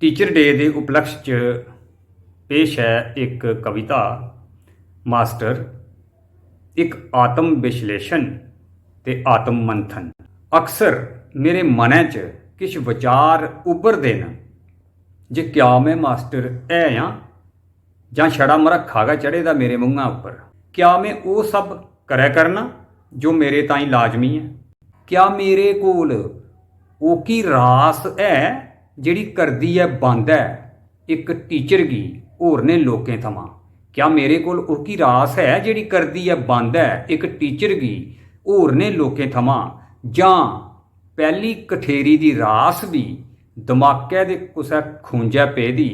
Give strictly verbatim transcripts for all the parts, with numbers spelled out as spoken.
Teacher day they उपलक्ष च पेश ऐ इक कविता, मास्टर, इक आत्म विश्लेषण ते आत्म मंथन। अक्सर मेरे मनै च किश विचार उब्भरदे न जे क्या में मास्टर है आं जां छड़ा मरक्खा गै चढ़े दा मेरे मुंहै उप्पर? क्या में ओह् सब करै करना जो मेरे ताईं लाजमी ऐ? क्या मेरे कोल ओह्की रास ऐ जेह्ड़ी करदी ऐ बंद ऐ इक टीचर गी होरनें लोकें थमां? क्या मेरे कोल ओह्की रास ऐ जेह्ड़ी करदी ऐ बंद ऐ इक टीचर गी होरनें लोकें थमां? जां पैह्ली कठेरी दी रास बी दमाकै दे कुसै खूंजै पेदी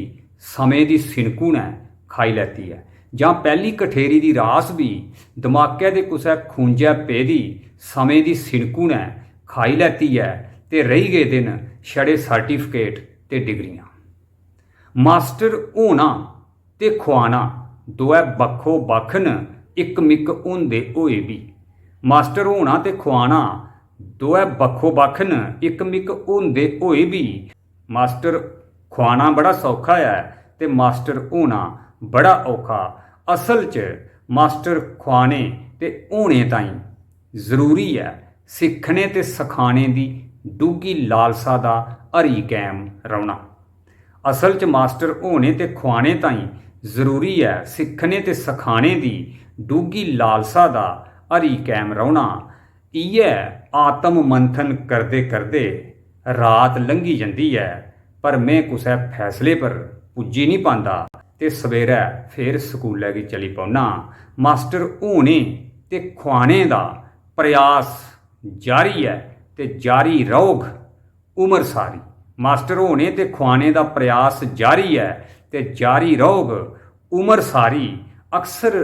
समें दी सिनकू ने खाई लैती ऐ? जां पैह्ली कठेरी दी रास बी दमाकै दे कुसै खूंजै पेदी समें दी सिनकू ने खाई लैती ऐ ते रेही गेदे न छड़े सर्टिफिकेट ते डिग्रियां। मास्टर होना ते खुआना दोऐ बक्खो बक्ख न, इक मिक होंदे होए बी। मास्टर होना ते खुआना दोऐ बक्खो बक्ख न, इक मिक होंदे होए बी। मास्टर खुआना बड़ा सौखा ऐ ते मास्टर होना बड़ा औखा। असल च मास्टर खुआने ते होने ताईं जरूरी ऐ सिक्खने ते सखाने दी डूंह्गी लालसा दा हरी कैम रौह्ना। असल च मास्टर होने ते खुआने ताईं जरूरी ऐ सिक्खने ते सखाने दी डूंह्गी लालसा दा हरी कैम रौह्ना। इ'यै आत्म मंथन करदे करदे रात लंघी जंदी ऐ, पर में कुसै फैसले पर पुज्जी निं पांदा ते सवेरै फेर स्कूलै गी चली पौन्ना। मास्टर होने ते खुआने दा प्रयास जारी ऐ ते जारी रौह्ग उमर सारी। मास्टर होने ते खुआने दा प्रयास जारी ऐ ते जारी रौह्ग उमर सारी। अक्सर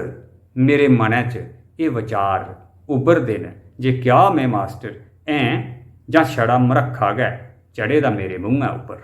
मेरे मनै च एह् विचार उब्भरदे न जे क्या में मास्टर ऐं जां छड़ा मरक्खा गै चढ़े दा मेरे मुंहै उप्पर।